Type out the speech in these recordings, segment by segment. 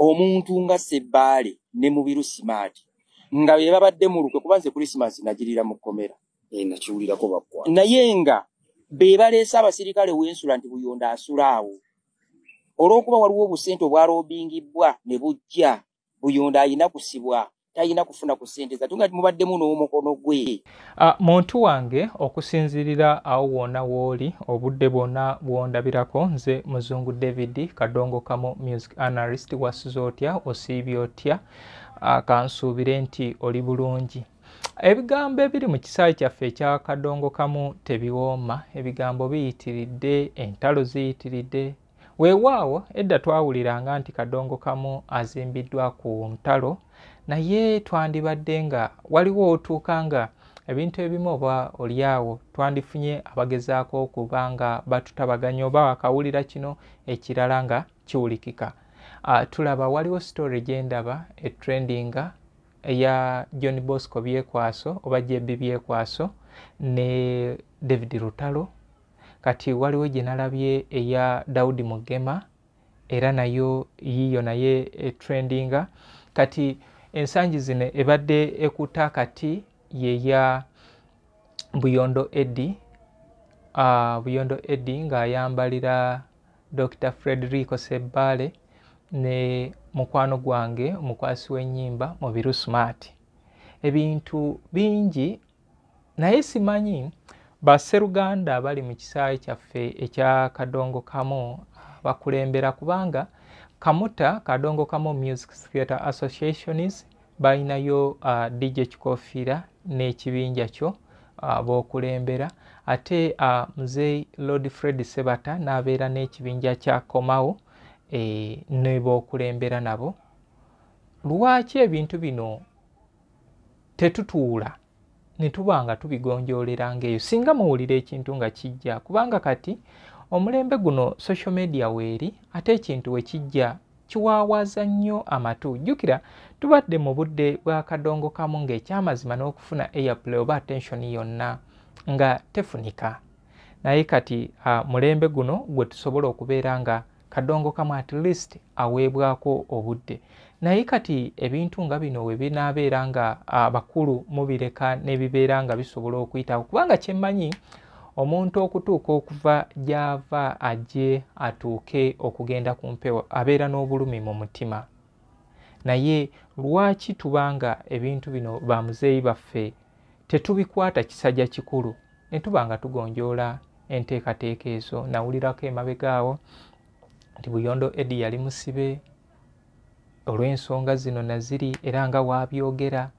Omuntu nga Sebbaale ne Mubiru Smart nga be babadde mu lukwe, kuba nze Christmas nagirira mu kkomera. Nakiwulirako bakwata. Naye nga be baleese abasirikale wensula nti Buyondo asula awo. Olw'okuba waliwo obusente obwaloobingibwa ne bujja, Buyondo alina kusibwa, talina kufuna ku ssente zatu nga mubaddemu n'omukono gwe. Muntu wange, okusinziirira awo wonna w'oli, obudde bwonna bw'ondabirako, nze Muzungu David Kadongo Kamu, music analyst. Wasuze otya? Osiibye otya? Kansuubire nti oli bulungi. Ebigambo ebiri mu kisaawe kyaffe ekya Kadongo Kamu tebiwooma, ebigambo biyitiridde, entalo ziyitiridde. Weewaawo edda twawuliranga nti Kadongo Kamu azimbiddwa ku ntalo, naye twandibadde nga waliwo otuuka nga ebintu ebimu oba oliawo twandifunye abagezaako okuba nga batutabaganya, oba wakawulira kino ekirala nga kiwulikika. Tulaba waliwo story gyendaba etrendinga eya John Bosco Byekwaso oba JB Byekwaso ne David Lutalo. Kati waliwo gye nalabye eya Daudi Mugema, era nayo yiyo naye etrendinga. Kati ensangi zino ebadde ekuta kati yeya Buyondo Eddie. Buyondo Eddie ng'ayambalira Dr. Frederico Sebbaale ne mukwano gwange omukwasi w'ennyimba Mubiru Smart. Ebintu bingi, naye simanyi basseruganda abali mu kisaawe kyaffe ekya Kadongo Kamu bakulembera, kubanga Kamuta Kadongo Kamu Music Theatre Associations balinayo DJ Kikofiira n'ekibinja kyo b'okulembera, ate Mzee Lord Fred Sebata n'abeera n'ekibinja kya Komawo ne b'okulembera nabo. Lwaki ebintu bino tetutuula ne tuba nga tubigonjoolera ng'eyo singa muwulira ekintu nga kijja? Kubanga kati omulembe guno social media weeri, ate ekintu we kijja kiwaawaza nnyo amatu. Jjukira tubadde mu budde bwa Kadongo Kamu ng'ekyamazima n'okufuna airplay oba attention yonna nga tefunika, naye kati mulembe guno gwe tusobola okubeera nga Kadongo Kamu at least aweebwako obudde. Naye kati ebintu nga bino we binaabeera nga abakulu mubireka n'ebibeera nga bisobola okuyitawo, kubanga kyemmanyi omuntu okutuuka okuva gy'ava ajje atuuke okugenda ku mpewo abeera n'obulumi mu mutima. Naye lwaki tubanga ebintu bino bamuzeeyi baffe tetubikwata kisajja kikulu ne tuba nga tugonjoola enteekateeka ezo? Nawulirako emabega awo nti Buyondo Eddie yali musibe olw'ensonga zino naziri, era nga waabyogera.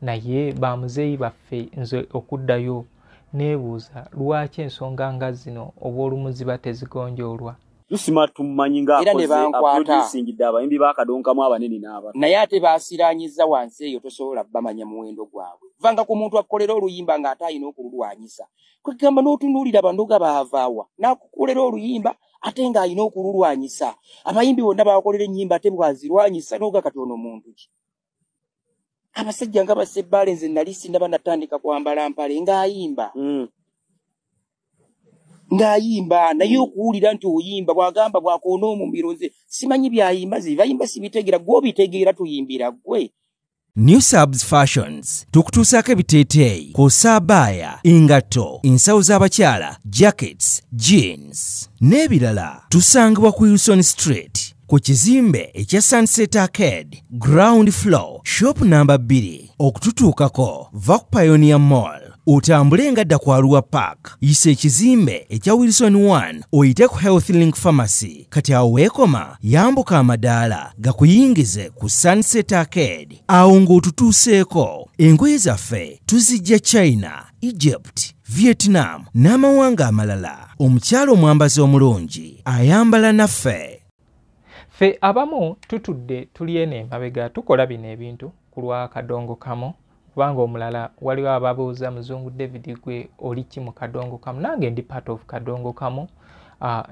Naye bamuzeeyi baffe, nze okuddayo neebuuza lwaki ensonga nga zino obw'olumu ziba tezigonjoolwa. Tusima tumumanyi Era ne ng'akoze bankwata. Aproducingidde abayimbi ba Kadongo Kamu abanene n'abato. Naye ate baasiraanyizza wansi eyo, tosobola bamanya muwendo gwabwe. Vanga ku muntu akukolera oluyimba ng'ate alina okululwanyisa. Kwegamba n'otunuulira banoga baavaawa n'akukolera oluyimba ate ng'alina okululwanyisa. Abayimbi bonna bakolera ennyimba ate bwazirwanyisa n'oga kati ono muntu ki? Abasajja nga Basebbaale, nze nali sinnaba natandika kwambala mpale ng'ayimba. Ng'ayimba, naye okuwulira nti oyimba bw'agamba bw'akoona omumiro, nze simanyi by'ayimba, nze bayimba sibitegeera, gw'obitegeera tuyimbira ggwe. New Subs Fashions tukutuusaako ebiteeteeyi kw'ossa abaaya, engatto, ensawo z'abakyala, jackets, jeans n'ebirala. Tusangibwa ku Wilson Street ku kizimbe ekya Sunset Arcade, ground floor, shop namba 2. Okututuukako, va ku Pioneer Mall otambule nga dda ku Arua Park, yisa ekizimbe ekya Wilson 1, oyite ku Health Link Pharmacy. Kati awo weekoma, yambuka amadaala gakuyingize ku Sunset Arcade. Awo ng'otutuuseeko. Engoye zaffe tuzijja China, Egypt, Vietnam n'amawanga amalala. Omukyala omwambazi omulungi ayambala naffe. Ffe abamu tutudde tuli eno emabega tukola bino ebintu ku lwa Kadongo Kamu, kubanga omulala waliwo ababuuza, "Muzungu David, gwe oli ki mu Kadongo Kamu?" Nange ndi part of Kadongo Kamu.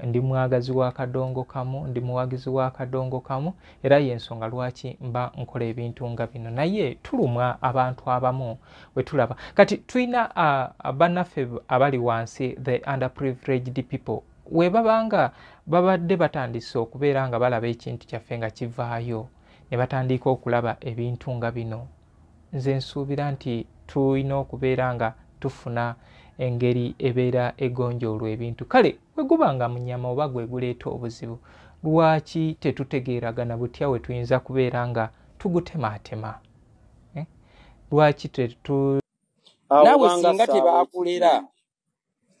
Ndi mwagazi wa Kadongo Kamu, ndi muwagizi wa Kadongo Kamu, era yensonga lwaki mba nkola ebintu nga bino. Naye tulumwa abantu abamu we tulaba kati tulina bannaffe abali wansi, the underprivileged people. We babanga babadde batandise okubeera nga balaba ekintu kyaffe nga kivaayo ne batandika okulaba ebintu nga bino, nze nsuubira nti tulina okubeera nga tufuna engeri ebeera egonjoolwa ebintu. Kale bwe guba nga munyama oba gwe guleeta obuzibu, lwaki tetutegeeragana butya we tuyinza kubeera nga tugutemaatema? Lwaki tetu naawe singa tebaakulera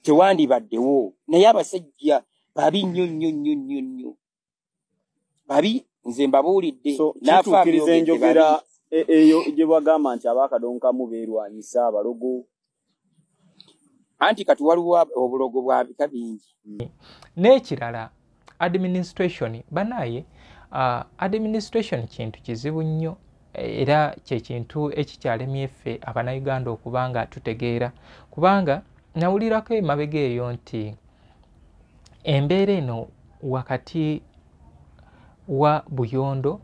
tewandibaddewo. Naye abasajja babi nnyo nnyo nnyo nnyo nnyo, babi. Nze mbabuulidde. Kituukiriza enjogera eyo gye bagamba nti abakadonkamu beerwanyisa abalogo. Anti kati waliwo obulogo bwa bika bingi. N'ekirala, administration banaye, administration kintu kizibu nnyo, era kyekintu ekikyalemye ffe Abannayuganda okuba nga tutegeera, kubanga nawulirako emabega eyo nti embeera eno wakati wa Buyondo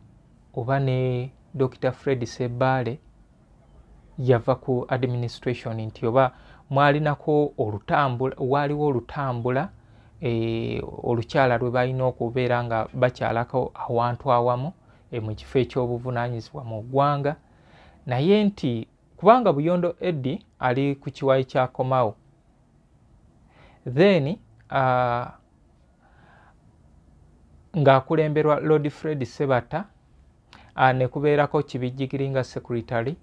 oba ne Dr. Fred Sebale yava ku administration, nti oba mwalinako olutambula, waliwo olutambula olukyala lwe balina okubeera nga bakyalako awantu awamu mu kifo ekyobuvunaanyizibwa mu ggwanga, naye nti kubanga Buyondo Eddie ali ku kiwayi kya Komawo, then ng'akulemberwa Lord Fred Sebata, ne kubeerako Kibijjigiri nga secretary,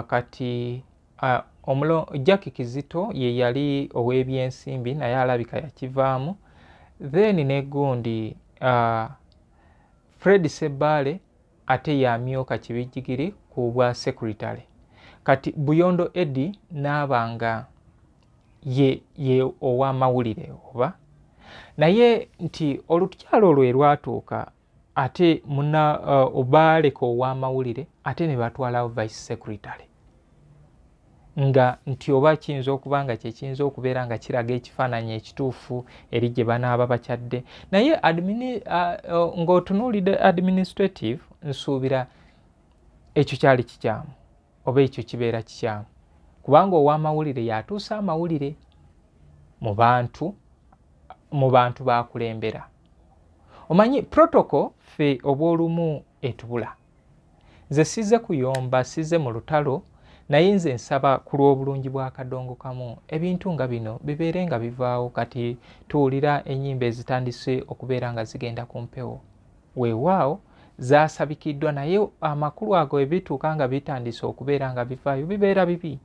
kati Jackie Kizito ye yali ow'ebyensimbi naye alabika yakivaamu, then ne gundi Fred Sebale ate yamyuka Kibijjigiri ku bwa secretary. Kati Buyondo Eddie n'abanga ye ow'amawulire oba, naye nti olukyalo olwo erwatuuka ate muna obaaleka ow'amawulire ate ne batwalawo vice secretary, nga nti oba kiyinza okuba nga kyekiyinza okubeera nga kiraga ekifaananyi ekituufu eri gye banaaba bakyadde. Naye ng'otunuulidde administrative, nsuubira ekyo kyali kikyamu oba ekyo kibeera kikyamu, kubanga ow'amawulire yatuusa amawulire mu bantu bakulembera. Omanyi protocol ffe obw'olumu etubula. Nze sizze kuyomba, sizze mu lutalo, naye nze nsaba ku lw'obulungi bwa Kadongo Kamu ebintu nga bino bibeere nga bivaawo. Kati tuwulira ennyimba ezitandise okubeera nga zigenda ku mpewo, weewaawo zaasabikiddwa, naye amakulu ago ebituuka nga bitandise okubeera nga bivaayo bibeera bibi.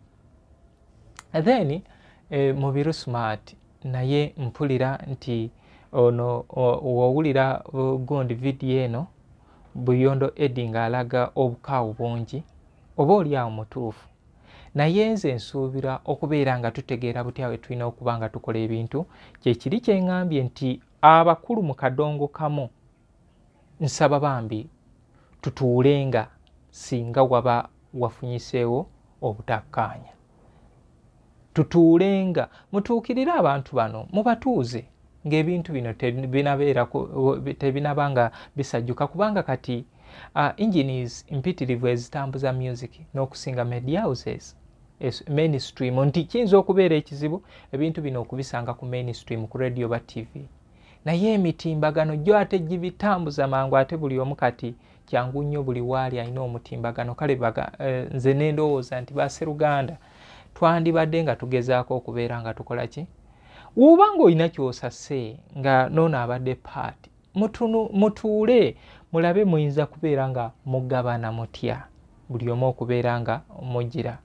Then Mubiru Smart naye mpulira nti ono wowulira gundi vidiyo eno Buyondo Eddie ng'alaga obukaawu bungi, oba oli awo mutuufu, naye nze nsuubira okubeera nga tutegeera butya we tulina okuba nga tukola ebintu. Kyekiri kye ŋŋambye nti abakulu mu Kadongo Kamu nsaba bambi tutuulenga singa waba wafunyiseewo obutakkaanya, tutuulenga mutuukirire abantu bano mubatuuze ng'ebintu bino tebinaba nga bisajjuka, kubanga kati engines mpitirivu ezitambuza music n'okusinga media houses mainstream, nti kiyinza okubeera ekizibu ebintu bino okubisanga ku mainstream ku radio ba TV, naye emitimbagano gyo ate gibitambuza mangu, ate buli omu kati kyangu nnyo buli waali alina omutimbagano. Kale nze nendowooza nti baseruganda twandibadde nga tugezaako okubeera nga tukola ki, woba ng'olina ky'osase nga noono abadde paati, mutuule mulabe muyinza kubeera nga mugabana mutya buli omu okubeera nga mugira.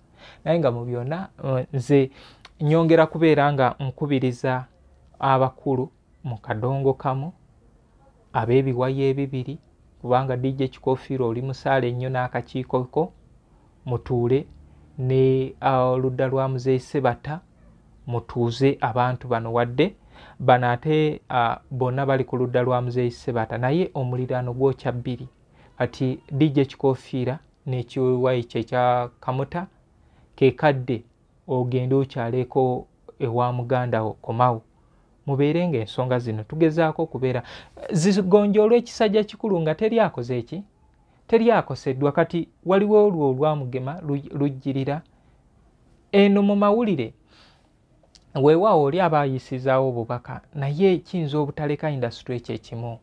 Naye nga mu byonna nze nyongera kubeera nga nkubiriza abakulu mu Kadongo Kamu ab'ebiwayi ebibiri, kubanga DJ Kikofiira oli musaale nnyo n'akakiiko ko, mutuule ne oludda lwa Muzeeyi Sebata mutuuze abantu bano, wadde bano ate bonna bali ku ludda lwa Muzeeyi Sebata, naye omuliraano gwokya bbiri. Kati DJ Kikofiira n'ekiwayi kye ekya Kamuta ke kadde ogende okyaleko ewa muganda wo komawo, mubeere ng'ensonga zino tugezaako okubeera zigonjoolwa ekisajja kikulu nga teri akoze eki, teri akoseddwa. Kati waliwo olwo olwamugema lujjirira eno mu mawulire. Weewaawo oli aba ayisizaawo obubaka, naye kiyinza obutaleka industry ekyo ekimu,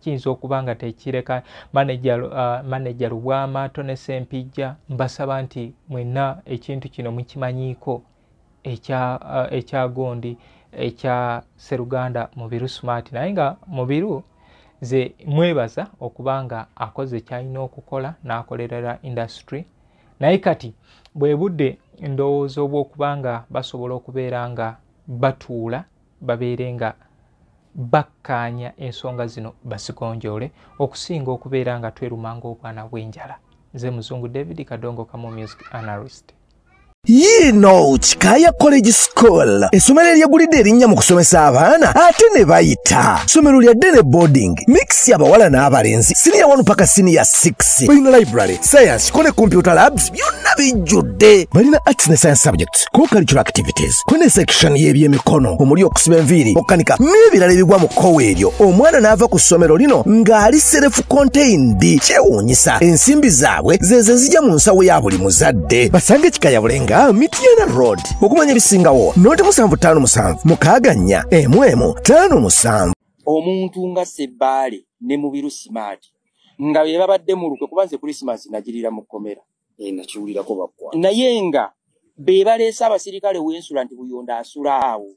kiyinza okuba nga tekireka. Manager Lubwama, Tone Sempijja, mbasaba nti mwenna ekintu kino mukimanyiiko, ekya gondi, ekya Seruganda Mubiru Smart. Naye nga Mubiru ze mwebaza okuba nga akoze kyalina okukola n'akolerera industry. Naye kati bwe budde, ndowooza, obw'okuba nga basobola okubeera nga batuula, babeere nga bakkaanya ensonga zino, bazigonjoole, okusinga okubeera nga tweruma ng'obwana bw'enjala. Nze Muzungu David Kadongo Kamu, music analyst. Yiino Kikaaya College School, essomero eryegulidde erinnya mu kusomesa abaana ate ne bayita. Ssomero lya day ne boarding mix, abawala n'abalenzi, siniya 1 paka siniya 6. Balina library, science ko ne computer labs, byonna bijjudde. Balina arts ne science subjects, co-curricular activities, ko ne section y'ebyemikono omuli okusiba enviiri, okukanika n'ebirala ebigwa mu kkowa eryo. Omwana n'ava ku ssomero lino ng'ali self contained. Kyewuunyisa, ensimbi zaabwe zeze zijja mu nsawo ya buli muzadde. Basange Kikaya Bulenga, Mityana Road. Okumanya ebisingawo, noti 757 64 11 57. Omuntu nga Sebbaale ne Mubiru Smart nga be babadde mu lukwe, kuba nze Christmas nagirira mu kkomera. Nakiwulirako bakkwa. Naye nga be baleese abasirikale wensula nti Buyonda asula awo,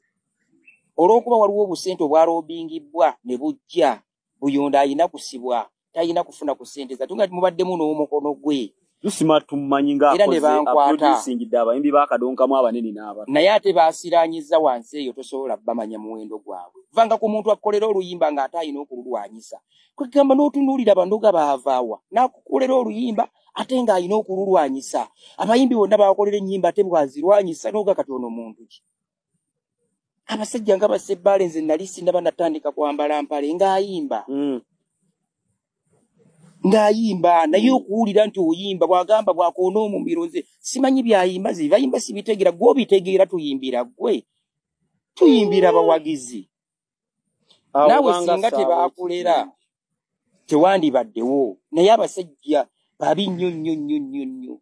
olw'okuba waliwo obusente obwaloobingibwa ne bujja, Buyonda ayina kusibwa, talina kufuna ku ssente zatu, nga mubaddemu n'omukono gwe. Lusima tumumanyi nga Era ne akoze bankwata. Aproducingidde abayimbi bakadonkamu abanene n'abato. Naye ate baasiraanyiza wansi eyo, tosobola bamanya muwendo gwabwe. Vanga ku muntu akukolera oluyimba ng'ate alina okululwanyisa. Kwegamba n'otunuulira banoga baavaawa, n'akukolera oluyimba ate ng'alina okululwanyisa. Abayimbi bonna bakolera ennyimba ate bwazirwanyisa, n'oga kati ono muntu ki? Abasajja nga Basebbaale, nze nali sinnaba natandika kwambala mpale ng'ayimba, ng'ayimba. Naye okuwulira nti oyimba, bw'agamba bw'akoona omumiro, nze simanyi byayimba, ze bayimba sibitegeera. Gw'obitegeera, tuyimbira ggwe, tuyimbira bawagizi. Awo Naawe banga singa ssaawa tebaakulera tewandibaddewo. Naye abasajja babi nnyo nnyo nnyo nnyo nnyo,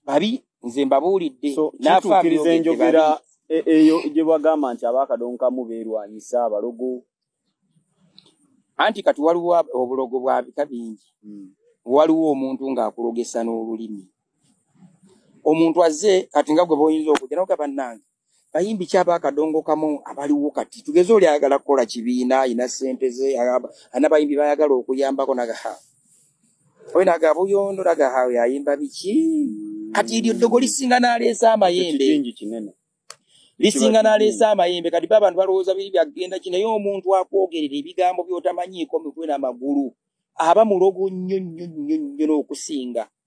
babi. Nze mbabuulidde. So N'afa kituukiriza abyogedde, enjogera babi. Eyo gye bagamba nti abakadonkamu beerwanyisa, abalogo. Anti kati waliwo obulogo bwa bika bingi. Waliwo omuntu ng'akulogesa n'olulimi. Omuntu azze kati nga gwe boyinza okujja noga, bannange, bayimbi ki abaakadongo kamu abaliwo kati? Tugeze oli ayagala kukola kibiina, ayina ssente ze, alina bayimbi bayagala okuyambako, nagaha oyo, naga Buyondo, nagaha oyo ayimba biki? Kati eryo ddogo lisinga n'aleesa amayembe. Ekikingi kinene. Lisinga Kiba n'aleesa amayembe. Kati ba abantu balowooza biri byagenda ki, naye omuntu akwogerera ebigambo by'otamanyiiko mitwe n'amagulu aba mulogo nnyo nnyo nnyo nnyo n'okusinga.